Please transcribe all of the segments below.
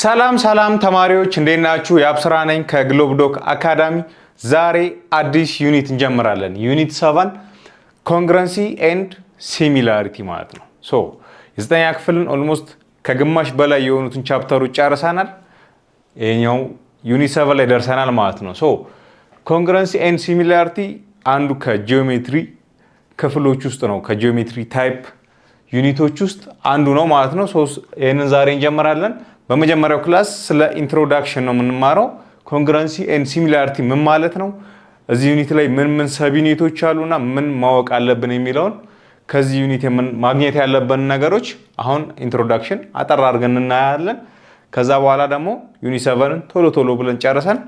ሰላም ሰላም ተማሪዎች፣ እንዴት ናችሁ? የአብስራ ነኝ ከግሎብ ዶክ አካዳሚ። ዛሬ አዲስ unit እንጀምራለን። Unit 7 congruency and similarity ማለት ነው። So የዘጠነኛ ክፍልን almost ከግማሽ በላይ የሆኑትን chapter ኦች ጨርሰናል። ይሄኛው unit 7 ላይ ደርሰናል ማለት ነው። So congruency and similarity አንዱ ከጂኦሜትሪ ክፍሎች ውስጥ ነው። ከ geometry type unit ኦች ውስጥ አንዱ ነው ማለት ነው። So ይህንን ዛሬ እንጀምራለን። በመጀመሪያው class ስለ introduction ነው የምንማረው። Congruency and similarity ምን ማለት ነው፣ እዚህ unit ላይ ምን ምን sub unit ኦች አሉና ምን ማወቅ አለብን የሚለውን፣ ከዚህ unit ማግኘት ያለብን ነገሮች አሁን introduction አጠር አድርገን እናያለን። ከዛ በኋላ ደግሞ unit 7 ን ቶሎ ቶሎ ብለን ጨርሰን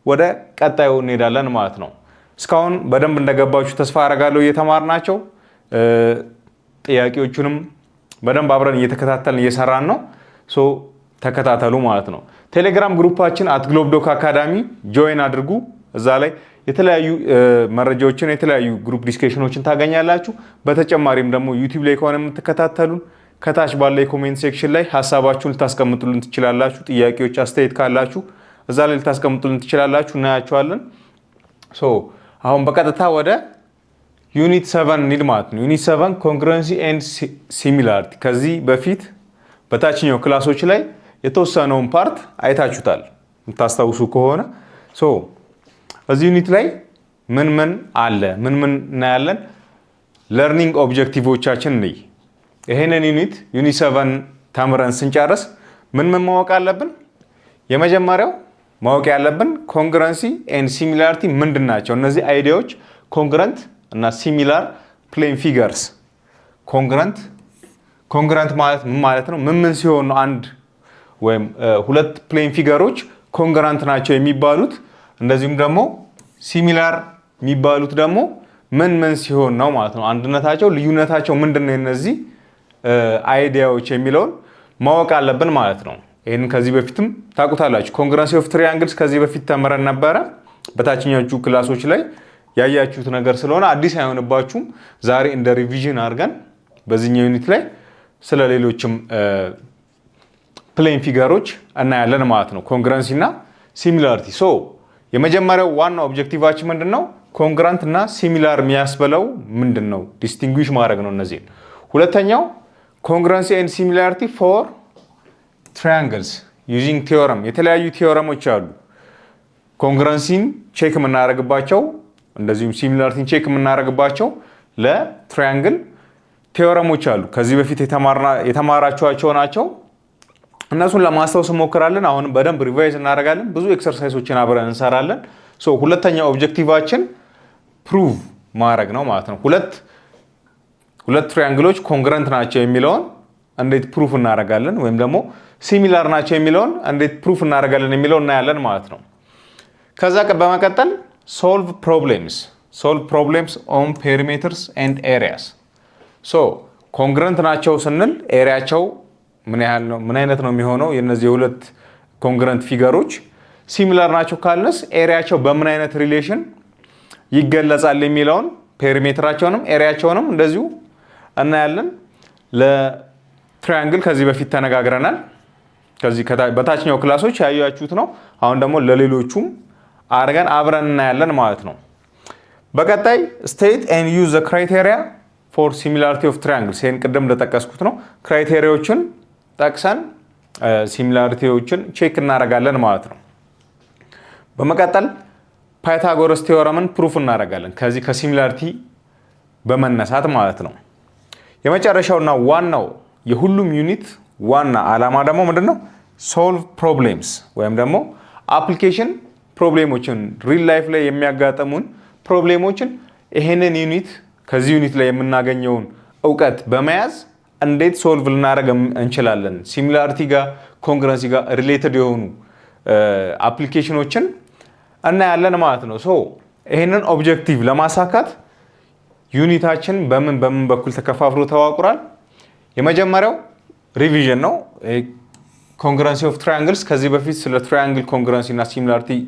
ወደ ቀጣዩ እንሄዳለን ማለት ነው። እስካሁን በደንብ እንደገባችሁ ተስፋ አደርጋለሁ። እየተማርናቸው ጥያቄዎቹንም በደንብ አብረን እየተከታተልን እየሰራን ነው። So ተከታተሉ ማለት ነው። ቴሌግራም group ኣችን @ግሎብዶክ አካዳሚ join አድርጉ። እዛ ላይ የተለያዩ መረጃዎችን፣ የተለያዩ group discussion ኦችን ታገኛላችሁ። በተጨማሪም ደግሞ ዩቲዩብ ላይ ከሆነ የምትከታተሉን ከታች ባለ የ comment section ላይ ሀሳባችሁን ልታስቀምጡልን ትችላላችሁ። ጥያቄዎች፣ አስተያየት ካላችሁ እዛ ላይ ልታስቀምጡልን ትችላላችሁ። እናያቸዋለን። So አሁን በቀጥታ ወደ unit 7 እንሂድ ማለት ነው። Unit 7 congruency and similarity ከዚህ በፊት በታችኛው class ኦች ላይ የተወሰነውን part አይታችሁታል የምታስታውሱ ከሆነ። So እዚህ unit ላይ ምን ምን አለ፣ ምን ምን እናያለን? Learning objective ኦቻችን እንይ። ይሄንን unit፣ unit 7 ተምረን ስንጨርስ ምን ምን ማወቅ አለብን? የመጀመሪያው ማወቅ ያለብን congruency and similarity ምንድን ናቸው? እነዚህ idea ዎች congruent እና similar plane figures፣ congruent ማለት ምን ማለት ነው? ምን ምን ሲሆን ነው አንድ ወይም ሁለት plane figure ኦች congruent ናቸው የሚባሉት? እንደዚሁም ደግሞ similar የሚባሉት ደግሞ ምን ምን ሲሆን ነው ማለት ነው? አንድነታቸው፣ ልዩነታቸው ምንድን ነው? የነዚህ idea ዎች የሚለውን ማወቅ አለብን ማለት ነው። ይህንን ከዚህ በፊትም ታውቁታላችሁ። Congruency of triangles ከዚህ በፊት ተምረን ነበረ። በታችኞቹ class ኦች ላይ ያያችሁት ነገር ስለሆነ አዲስ አይሆንባችሁም። ዛሬ እንደ revision አድርገን በዚህኛው unit ላይ ስለ ሌሎችም plane figure ኦች እናያለን ማለት ነው። Congruency እና similarity። So የመጀመሪያው ዋናው objective ኣችን ምንድን ነው? Congruent እና similar የሚያስብለው ምንድን ነው? Distinguish ማድረግ ነው እነዚህን። ሁለተኛው congruency and similarity for triangles using theorem። የተለያዩ theorem ኦች አሉ። Congruency ን check የምናደርግባቸው፣ እንደዚሁም similarity ን check የምናደርግባቸው ለ triangle theorem ኦች አሉ። ከዚህ በፊት የተማራችኋቸው ናቸው። እነሱን ለማስታወስ እንሞክራለን። አሁንም በደንብ revise እናደርጋለን። ብዙ exercise ኦችን አብረን እንሰራለን። So ሁለተኛው objective ኣችን prove ማድረግ ነው ማለት ነው። ሁለት ሁለት triangle ኦች congruent ናቸው የሚለውን እንዴት proof እናደርጋለን፣ ወይም ደግሞ similar ናቸው የሚለውን እንዴት proof እናደርጋለን የሚለውን እናያለን ማለት ነው። ከዛ በመቀጠል solve problems on perimeters and areas። So congruent ናቸው ስንል area ኣቸው ምን ያህል ነው? ምን አይነት ነው የሚሆነው? የነዚህ የሁለት congruent figure ኦች similar ናቸው ካልንስ area ኣቸው በምን አይነት relation ይገለጻል የሚለውን፣ perimeter ኣቸውንም area ኣቸውንም እንደዚሁ እናያለን። ለ triangle ከዚህ በፊት ተነጋግረናል። ከዚህ በታችኛው class ኦች ያያችሁት ነው። አሁን ደግሞ ለሌሎቹም አድርገን አብረን እናያለን ማለት ነው። በቀጣይ state and use the criteria for similarity of triangles። ይህን ቅድም እንደጠቀስኩት ነው። Criteria ዎችን ጠቅሰን similarity ዎችን check እናደርጋለን ማለት ነው። በመቀጠል Pythagoras theorem ን proof እናደርጋለን ከዚህ ከ similarity በመነሳት ማለት ነው። የመጨረሻውና ዋናው የሁሉም unit ዋና ዓላማ ደግሞ ምንድን ነው? Solve problems ወይም ደግሞ application problem ኦችን፣ real life ላይ የሚያጋጥሙን problem ኦችን ይሄንን unit፣ ከዚህ unit ላይ የምናገኘውን እውቀት በመያዝ እንዴት solve ልናደርግ እንችላለን፣ similarity ጋር congruency ጋር related የሆኑ application ኦችን እናያለን ማለት ነው። So ይሄንን objective ለማሳካት unit ኣችን በምን በምን በኩል ተከፋፍሎ ተዋቅሯል? የመጀመሪያው revision ነው። Congruency of triangles፣ ከዚህ በፊት ስለ triangle congruency እና similarity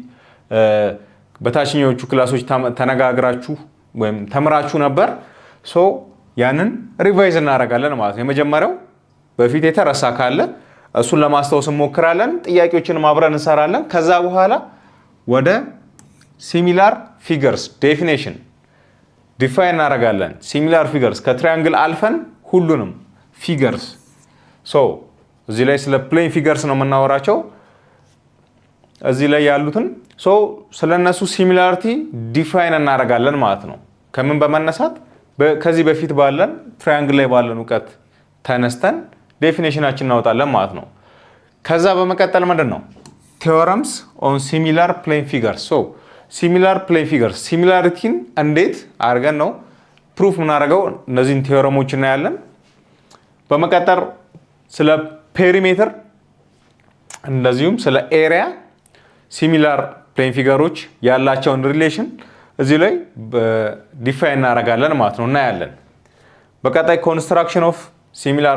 በታችኛዎቹ class ኦች ተነጋግራችሁ ወይም ተምራችሁ ነበር። So ያንን revise እናደርጋለን ማለት ነው። የመጀመሪያው በፊት የተረሳ ካለ እሱን ለማስታወስ እንሞክራለን። ጥያቄዎችንም አብረን እንሰራለን። ከዛ በኋላ ወደ similar figures definition define እናደርጋለን። Similar figures ከ triangle አልፈን ሁሉንም figures፣ so እዚህ ላይ ስለ plane figures ነው የምናወራቸው። እዚህ ላይ ያሉትን፣ so ስለ እነሱ similarity define እናደርጋለን ማለት ነው። ከምን በመነሳት? ከዚህ በፊት ባለን triangle ላይ ባለን እውቀት ተነስተን definition ኣችን እናወጣለን ማለት ነው። ከዛ በመቀጠል ምንድን ነው? Theorems on similar plane figures። So similar plane figures similarity ን እንዴት አድርገን ነው proof የምናደርገው? እነዚህን theorem ኦች እናያለን። በመቀጠል ስለ perimeter እንደዚሁም ስለ area similar plane figure ኦች ያላቸውን relation እዚህ ላይ define እናደርጋለን ማለት ነው፣ እናያለን። በቀጣይ construction of similar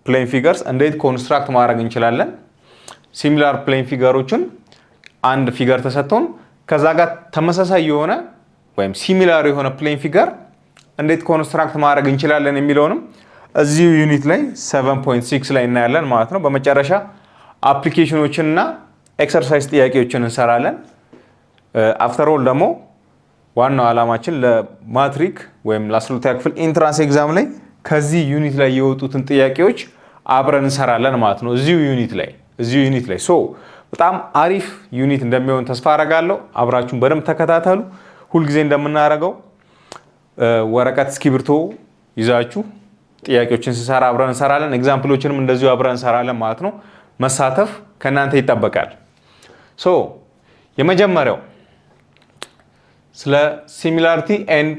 plane figures፣ እንዴት construct ማድረግ እንችላለን similar plane figure ኦችን፣ አንድ figure ተሰጥቶን ከዛ ጋር ተመሳሳይ የሆነ ወይም similar የሆነ plane figure እንዴት construct ማድረግ እንችላለን የሚለውንም እዚሁ unit ላይ 7.6 ላይ እናያለን ማለት ነው። በመጨረሻ application ኦችንና exercise ጥያቄዎችን እንሰራለን። After all ደግሞ ዋናው ዓላማችን ለማትሪክ ወይም ለ12ኛ ክፍል entrance exam ላይ ከዚህ unit ላይ የወጡትን ጥያቄዎች አብረን እንሰራለን ማለት ነው። እዚሁ unit ላይ so በጣም አሪፍ unit እንደሚሆን ተስፋ አረጋለሁ። አብራችሁን በደንብ ተከታተሉ። ሁልጊዜ እንደምናደርገው ወረቀት እስክሪብቶ ይዛችሁ ጥያቄዎችን ስሰራ አብረን እንሰራለን። Example ኦችንም እንደዚሁ አብረን እንሰራለን ማለት ነው። መሳተፍ ከእናንተ ይጠበቃል። So የመጀመሪያው ስለ similarity and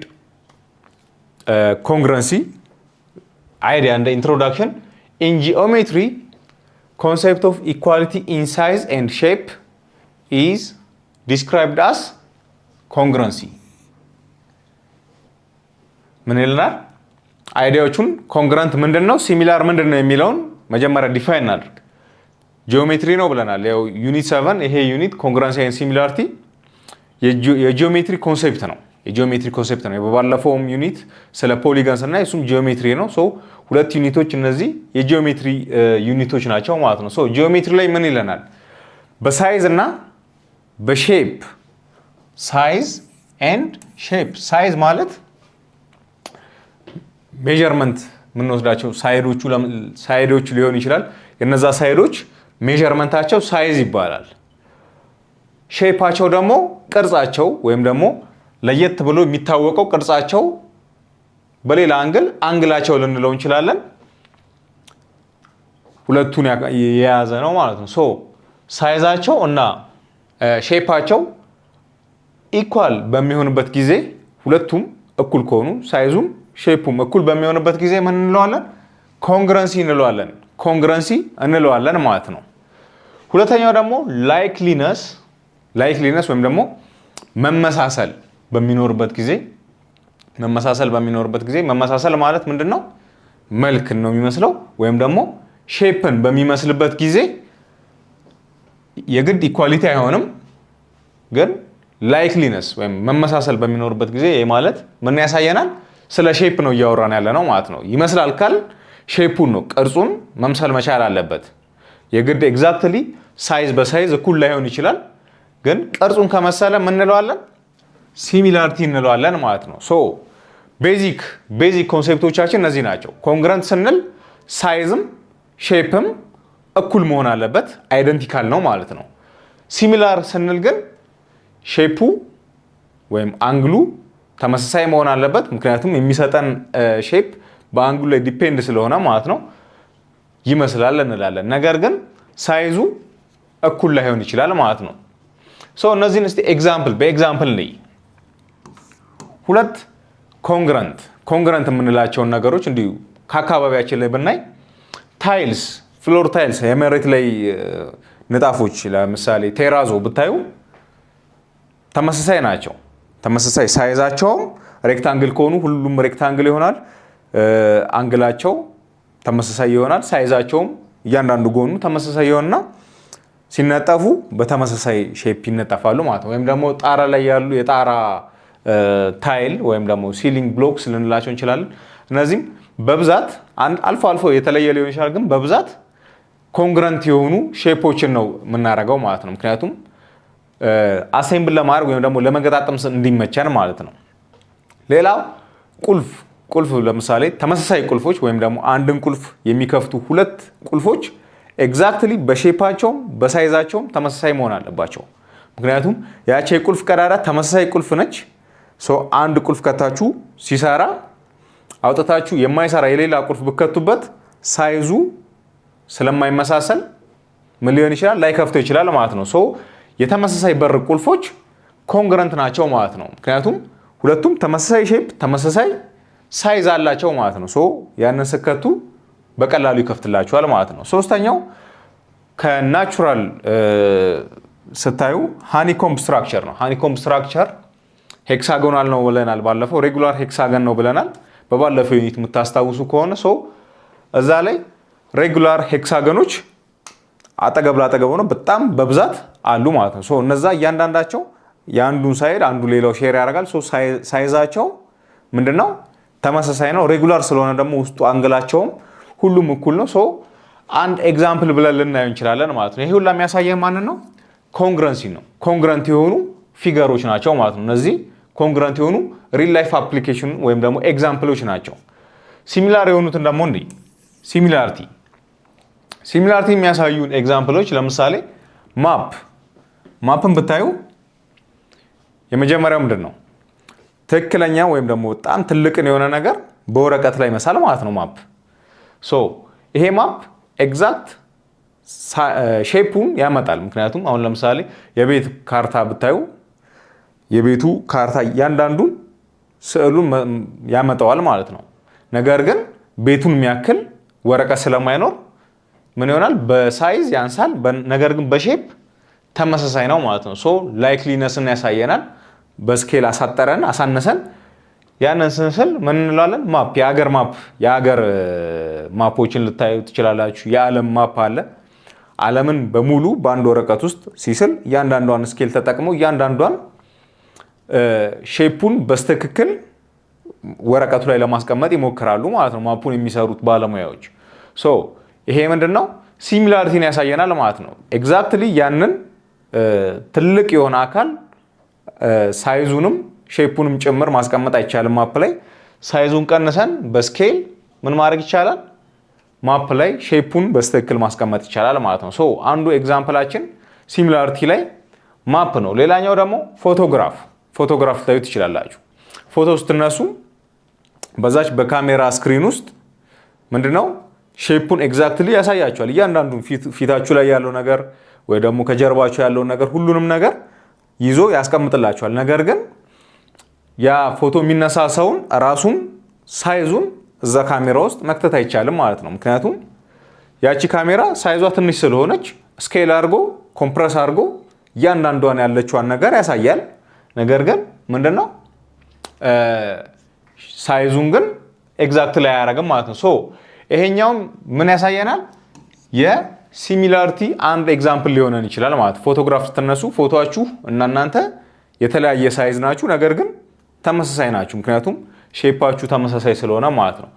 congruency idea እንደ introduction። In geometry, concept of equality in size and shape is described as congruency። ምን ይልናል? Idea ዎቹን congruent ምንድን ነው፣ similar ምንድን ነው የሚለውን መጀመሪያ define እናድርግ። ጂኦሜትሪ ነው ብለናል። ያው unit 7፣ ይሄ unit congruency and similarity የ geometry concept ነው። የ geometry concept ነው። በባለፈውም unit ስለ polygon ስናይ እሱም ጂኦሜትሪ ነው። So ሁለት unit ኦች እነዚህ የ geometry unit ኦች ናቸው ማለት ነው። So geometry ላይ ምን ይለናል? በ size እና በ shape፣ size and shape። Size ማለት measurement የምንወስዳቸው side ኦቹ ሊሆን ይችላል። የነዛ side ኦች measurement ኣቸው size ይባላል። Shape ኣቸው ደግሞ ቅርጻቸው ወይም ደግሞ ለየት ብሎ የሚታወቀው ቅርጻቸው፣ በሌላ angle angle ኣቸው ልንለው እንችላለን። ሁለቱን የያዘ ነው ማለት ነው። So size ኣቸው እና shape ኣቸው equal በሚሆንበት ጊዜ፣ ሁለቱም እኩል ከሆኑ፣ size ኡም shape ኡም እኩል በሚሆንበት ጊዜ ምን እንለዋለን? Congruency እንለዋለን። Congruency እንለዋለን ማለት ነው። ሁለተኛው ደግሞ likeliness። Likeliness ወይም ደግሞ መመሳሰል በሚኖርበት ጊዜ፣ መመሳሰል ማለት ምንድን ነው? መልክን ነው የሚመስለው ወይም ደግሞ shape ን በሚመስልበት ጊዜ የግድ equality አይሆንም፣ ግን likeliness ወይም መመሳሰል በሚኖርበት ጊዜ ይህ ማለት ምን ያሳየናል? ስለ shape ነው እያወራን ያለ ነው ማለት ነው። ይመስላል ካል shape ኡን ነው፣ ቅርጹን መምሰል መቻል አለበት። የግድ exactly size በ size እኩል ላይሆን ይችላል፣ ግን ቅርጹን ከመሰለ ምን እንለዋለን? Similarity እንለዋለን ማለት ነው። So basic concept ኦቻችን እነዚህ ናቸው። Congruent ስንል size ም shape ም እኩል መሆን አለበት፣ identical ነው ማለት ነው። Similar ስንል ግን shape ኡ ወይም angle ኡ ተመሳሳይ መሆን አለበት፣ ምክንያቱም የሚሰጠን shape በ angle ኡ ላይ depend ስለሆነ ማለት ነው። ይመስላል እንላለን። ነገር ግን size ኡ እኩል ላይሆን ይችላል ማለት ነው። So እነዚህን እስቲ example በ example እንይ። ሁለት congruent የምንላቸውን ነገሮች እንዲሁ ከአካባቢያችን ላይ ብናይ tiles፣ floor tiles፣ የመሬት ላይ ንጣፎች፣ ለምሳሌ ቴራዞ ብታዩ ተመሳሳይ ናቸው። ተመሳሳይ size ኣቸውም rectangle ከሆኑ ሁሉም rectangle ይሆናል። Angle ኣቸው ተመሳሳይ ይሆናል። Size ኣቸውም እያንዳንዱ ጎኑ ተመሳሳይ ይሆንና ሲነጠፉ በተመሳሳይ shape ይነጠፋሉ ማለት ነው። ወይም ደግሞ ጣራ ላይ ያሉ የጣራ tile ወይም ደግሞ ceiling blocks ልንላቸው እንችላለን። እነዚህም በብዛት፣ አልፎ አልፎ የተለየ ሊሆን ይችላል፣ ግን በብዛት Congruent የሆኑ shape ኦችን ነው የምናደርገው ማለት ነው። ምክንያቱም assemble ለማድረግ ወይም ደግሞ ለመገጣጠም እንዲመቸን ማለት ነው። ሌላው ቁልፍ፣ ቁልፍ ለምሳሌ ተመሳሳይ ቁልፎች ወይም ደግሞ አንድን ቁልፍ የሚከፍቱ ሁለት ቁልፎች exactly በ shape ኣቸውም በ size ኣቸውም ተመሳሳይ መሆን አለባቸው። ምክንያቱም ያቺ የቁልፍ ቀዳዳ ተመሳሳይ ቁልፍ ነች። So አንድ ቁልፍ ከታችሁ ሲሰራ አውጥታችሁ የማይሰራ የሌላ ቁልፍ ብትከቱበት size ኡ ስለማይመሳሰል ምን ሊሆን ይችላል? ላይከፍተው ይችላል ማለት ነው። So የተመሳሳይ በር ቁልፎች congruent ናቸው ማለት ነው። ምክንያቱም ሁለቱም ተመሳሳይ shape፣ ተመሳሳይ size አላቸው ማለት ነው። So ያንን ስትከቱ በቀላሉ ይከፍትላችኋል ማለት ነው። ሶስተኛው ከ natural ስታዩ honeycomb structure ነው። Honeycomb structure hexagonal ነው ብለናል። ባለፈው regular hexagon ነው ብለናል። በባለፈው unit የምታስታውሱ ከሆነ፣ so እዛ ላይ regular hexagon ኦች አጠገብ ላጠገብ ሆነው በጣም በብዛት አሉ ማለት ነው። So እነዛ እያንዳንዳቸው የአንዱን side አንዱ ሌላው share ያደርጋል። So size ኣቸው ምንድነው? ተመሳሳይ ነው። Regular ስለሆነ ደግሞ ውስጡ angle ኣቸውም ሁሉም እኩል ነው። So አንድ example ብለን ልናየው እንችላለን ማለት ነው። ይሄ ሁላ የሚያሳየን ማንን ነው? Congruency ነው። Congruent የሆኑ figure ኦች ናቸው ማለት ነው። እነዚህ congruent የሆኑ real life application ወይም ደግሞ example ኦች ናቸው። Similar የሆኑትን ደግሞ እንዲህ similarity የሚያሳዩን example ኦች ለምሳሌ map፣ map ን ብታዩ የመጀመሪያው ምንድን ነው? ትክክለኛ ወይም ደግሞ በጣም ትልቅን የሆነ ነገር በወረቀት ላይ መሳል ማለት ነው map። So ይሄ map exact shape ኡን ያመጣል። ምክንያቱም አሁን ለምሳሌ የቤት ካርታ ብታዩ የቤቱ ካርታ እያንዳንዱን ስዕሉን ያመጣዋል ማለት ነው። ነገር ግን ቤቱን የሚያክል ወረቀት ስለማይኖር ምን ይሆናል? በ size ያንሳል። ነገር ግን በ shape ተመሳሳይ ነው ማለት ነው። So likeliness ን ያሳየናል። በ scale አሳጠረን አሳነሰን ያንን ስንስል ምን እንለዋለን? Map፣ የሀገር map፣ የሀገር map ኦችን ልታዩ ትችላላችሁ። የዓለም map አለ። ዓለምን በሙሉ በአንድ ወረቀት ውስጥ ሲስል እያንዳንዷን scale ተጠቅመው እያንዳንዷን shape ኡን በትክክል ወረቀቱ ላይ ለማስቀመጥ ይሞክራሉ ማለት ነው፣ map ኡን የሚሰሩት ባለሙያዎች። So ይሄ ምንድን ነው? Similarity ን ያሳየናል ማለት ነው። Exactly ያንን ትልቅ የሆነ አካል size ኡንም shape ኡንም ጭምር ማስቀመጥ አይቻልም map ላይ። Size ኡን ቀንሰን በ scale ምን ማድረግ ይቻላል? Map ላይ shape ኡን በትክክል ማስቀመጥ ይቻላል ማለት ነው። So አንዱ example ኣችን similarity ላይ map ነው። ሌላኛው ደግሞ ፎቶግራፍ፣ ፎቶግራፍ ልታዩ ትችላላችሁ። ፎቶ ስትነሱ በዛች በካሜራ screen ውስጥ ምንድነው shape ኡን exactly ያሳያችኋል። እያንዳንዱን ፊታችሁ ላይ ያለው ነገር ወይ ደግሞ ከጀርባችሁ ያለውን ነገር ሁሉንም ነገር ይዞ ያስቀምጥላችኋል። ነገር ግን ያ ፎቶ የሚነሳ ሰውን ራሱን size ኡን እዛ ካሜራ ውስጥ መክተት አይቻልም ማለት ነው። ምክንያቱም ያቺ ካሜራ size ዋ ትንሽ ስለሆነች scale አድርጎ፣ compress አድርጎ እያንዳንዷን ያለችዋን ነገር ያሳያል። ነገር ግን ምንድነው size ኡን ግን exactly አያደርግም ማለት ነው። So ይሄኛውም ምን ያሳየናል? የ similarity አንድ example ሊሆነን ይችላል ማለት። ፎቶግራፍ ስትነሱ ፎቶችሁ እና እናንተ የተለያየ size ናችሁ፣ ነገር ግን ተመሳሳይ ናችሁ። ምክንያቱም shape ኣችሁ ተመሳሳይ ስለሆነ ማለት ነው።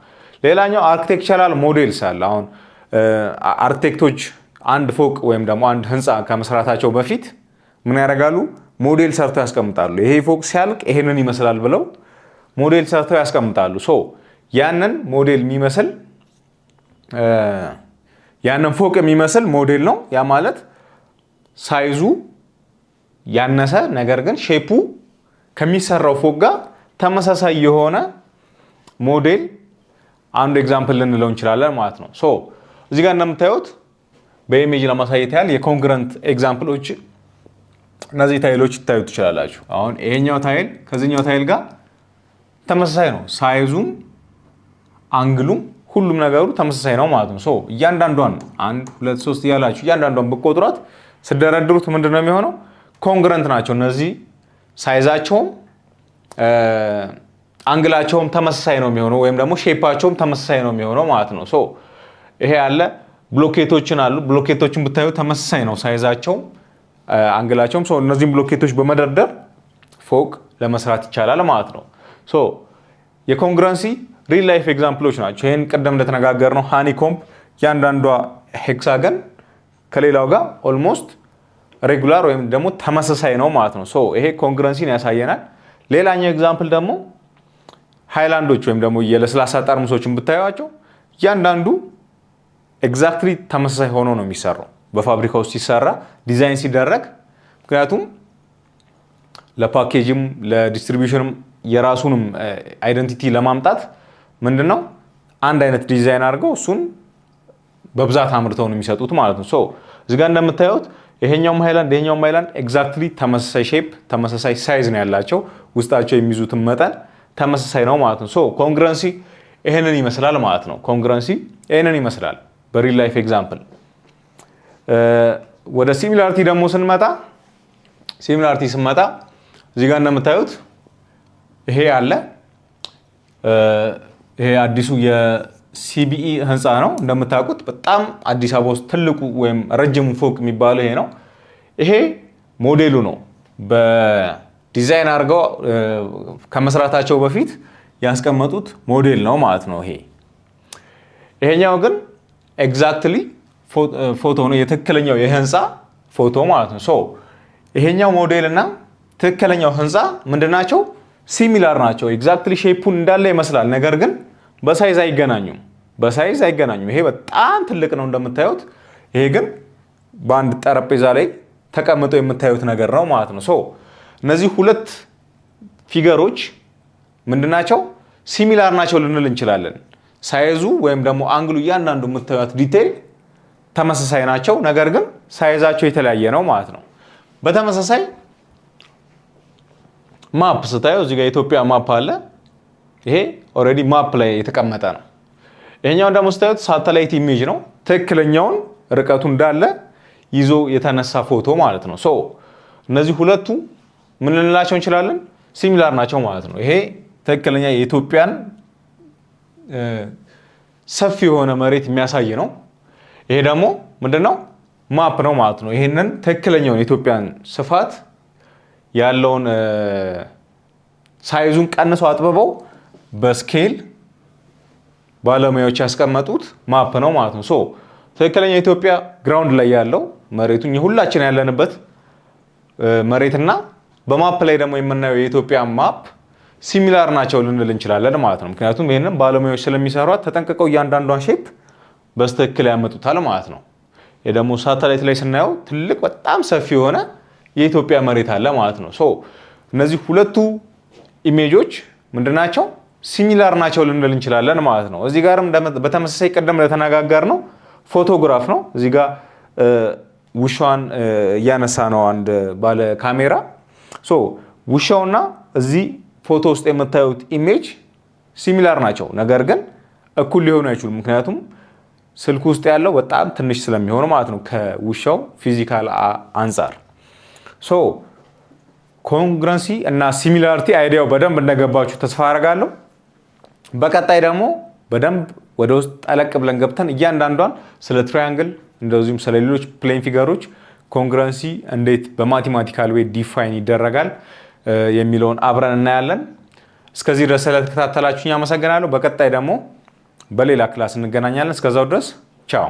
ሌላኛው architectural models አለ። አሁን አርክቴክቶች አንድ ፎቅ ወይም ደግሞ አንድ ህንፃ ከመስራታቸው በፊት ምን ያደርጋሉ? ሞዴል ሰርተው ያስቀምጣሉ። ይሄ ፎቅ ሲያልቅ ይሄንን ይመስላል ብለው ሞዴል ሰርተው ያስቀምጣሉ። So ያንን ፎቅ የሚመስል ሞዴል ነው። ያ ማለት size ኡ ያነሰ ነገር ግን shape ኡ ከሚሰራው ፎቅ ጋር ተመሳሳይ የሆነ ሞዴል አንዱ example ልንለው እንችላለን ማለት ነው። So እዚህ ጋር እንደምታዩት በ image ለማሳየት ያህል የ congruent example ኦች እነዚህ tile ኦች ይታዩ ትችላላችሁ። አሁን ይሄኛው tile ከዚህኛው tile ጋር ተመሳሳይ ነው። Size ኡም angle ኡም ሁሉም ነገሩ ተመሳሳይ ነው ማለት ነው። So እያንዳንዷን አንድ፣ ሁለት፣ ሶስት እያላችሁ እያንዳንዷን ብትቆጥሯት ስትደረድሩት ምንድን ነው የሚሆነው? Congruent ናቸው። እነዚህ size ኣቸውም angle ኣቸውም ተመሳሳይ ነው የሚሆነው ወይም ደግሞ shape ኣቸውም ተመሳሳይ ነው የሚሆነው ማለት ነው። So ይሄ ያለ ብሎኬቶችን አሉ። ብሎኬቶችን ብታዩ ተመሳሳይ ነው size ኣቸውም angle ኣቸውም። So እነዚህም ብሎኬቶች በመደርደር ፎቅ ለመስራት ይቻላል ማለት ነው። So የ congruency real life example ኦች ናቸው። ይህን ቅድም እንደተነጋገርነው honeycomb እያንዳንዷ hexagon ከሌላው ጋር almost regular ወይም ደግሞ ተመሳሳይ ነው ማለት ነው። So ይሄ congruency ን ያሳየናል። ሌላኛው example ደግሞ ሃይላንዶች ወይም ደግሞ የለስላሳ ጠርሙሶችን ብታዩቸው እያንዳንዱ exactly ተመሳሳይ ሆኖ ነው የሚሰራው በፋብሪካ ውስጥ ሲሰራ፣ ዲዛይን ሲደረግ። ምክንያቱም ለፓኬጅም ለዲስትሪቢዩሽንም የራሱንም identity ለማምጣት ምንድነው አንድ አይነት ዲዛይን አድርገው እሱን በብዛት አምርተው ነው የሚሰጡት ማለት ነው። So እዚህ ጋር እንደምታዩት ይሄኛውም ሃይላንድ ይሄኛውም ሃይላንድ exactly ተመሳሳይ shape፣ ተመሳሳይ size ነው ያላቸው። ውስጣቸው የሚይዙትን መጠን ተመሳሳይ ነው ማለት ነው። So congruency ይሄንን ይመስላል ማለት ነው። Congruency ይሄንን ይመስላል በ real life example። ወደ similarity ደግሞ ስንመጣ፣ similarity ስንመጣ እዚህ ጋር እንደምታዩት ይሄ አለ። ይሄ አዲሱ የ CBE ህንፃ ነው። እንደምታውቁት በጣም አዲስ አበባ ውስጥ ትልቁ ወይም ረጅሙ ፎቅ የሚባለው ይሄ ነው። ይሄ ሞዴሉ ነው። በዲዛይን አድርገው ከመስራታቸው በፊት ያስቀመጡት ሞዴል ነው ማለት ነው። ይሄኛው ግን exactly ፎቶ ነው፣ የትክክለኛው የህንፃ ፎቶ ማለት ነው። So ይሄኛው ሞዴል እና ትክክለኛው ህንፃ ምንድን ናቸው? Similar ናቸው። Exactly shape ኡን እንዳለ ይመስላል። ነገር ግን በ size አይገናኙም። በ size አይገናኙም። ይሄ በጣም ትልቅ ነው እንደምታዩት። ይሄ ግን በአንድ ጠረጴዛ ላይ ተቀምጦ የምታዩት ነገር ነው ማለት ነው። So እነዚህ ሁለት figure ኦች ምንድናቸው? Similar ናቸው ልንል እንችላለን። Size ኡ ወይም ደግሞ angle ኡ፣ እያንዳንዱ የምታዩት detail ተመሳሳይ ናቸው። ነገር ግን size ኣቸው የተለያየ ነው ማለት ነው። በተመሳሳይ map ስታዩ እዚህ ጋር የኢትዮጵያ map አለ። ይሄ already map ላይ የተቀመጠ ነው። ይሄኛውን ደግሞ ስታዩት satellite image ነው። ትክክለኛውን ርቀቱ እንዳለ ይዞ የተነሳ ፎቶ ማለት ነው። So እነዚህ ሁለቱ ምን ልንላቸው እንችላለን? Similar ናቸው ማለት ነው። ይሄ ትክክለኛ የኢትዮጵያን ሰፊ የሆነ መሬት የሚያሳይ ነው። ይሄ ደግሞ ምንድነው? Map ነው ማለት ነው። ይሄንን ትክክለኛውን የኢትዮጵያን ስፋት ያለውን size ኡን ቀንሰው አጥብበው በ scale ባለሙያዎች ያስቀመጡት map ነው ማለት ነው። So ትክክለኛ ኢትዮጵያ ground ላይ ያለው መሬቱን የሁላችን ያለንበት መሬትና በ map ላይ ደግሞ የምናየው የኢትዮጵያ map similar ናቸው ልንል እንችላለን ማለት ነው። ምክንያቱም ይህንን ባለሙያዎች ስለሚሰሯት ተጠንቅቀው እያንዳንዷን shape በትክክል ያመጡታል ማለት ነው። ይህ ደግሞ ሳተላይት ላይ ስናየው ትልቅ በጣም ሰፊ የሆነ የኢትዮጵያ መሬት አለ ማለት ነው። So እነዚህ ሁለቱ image ኦች ምንድናቸው? Similar ናቸው ልንል እንችላለን ማለት ነው። እዚህ ጋርም በተመሳሳይ ቅድም ለተነጋገርነው ፎቶግራፍ ነው። እዚህ ጋር ውሻዋን እያነሳ ነው አንድ ባለ ካሜራ። So ውሻውና እዚህ ፎቶ ውስጥ የምታዩት image similar ናቸው፣ ነገር ግን እኩል ሊሆኑ አይችሉም። ምክንያቱም ስልክ ውስጥ ያለው በጣም ትንሽ ስለሚሆን ማለት ነው ከውሻው physical አንጻር። So congruency እና similarity idea ው በደንብ እንደገባችሁ ተስፋ አደርጋለሁ። በቀጣይ ደግሞ በደንብ ወደ ውስጥ ጠለቅ ብለን ገብተን እያንዳንዷን ስለ triangle እንደዚሁም ስለ ሌሎች plane figure ኦች congruency እንዴት በ mathematical way define ይደረጋል የሚለውን አብረን እናያለን። እስከዚህ ድረስ ስለተከታተላችሁኝ አመሰግናለሁ። በቀጣይ ደግሞ በሌላ class እንገናኛለን። እስከዛው ድረስ ቻው።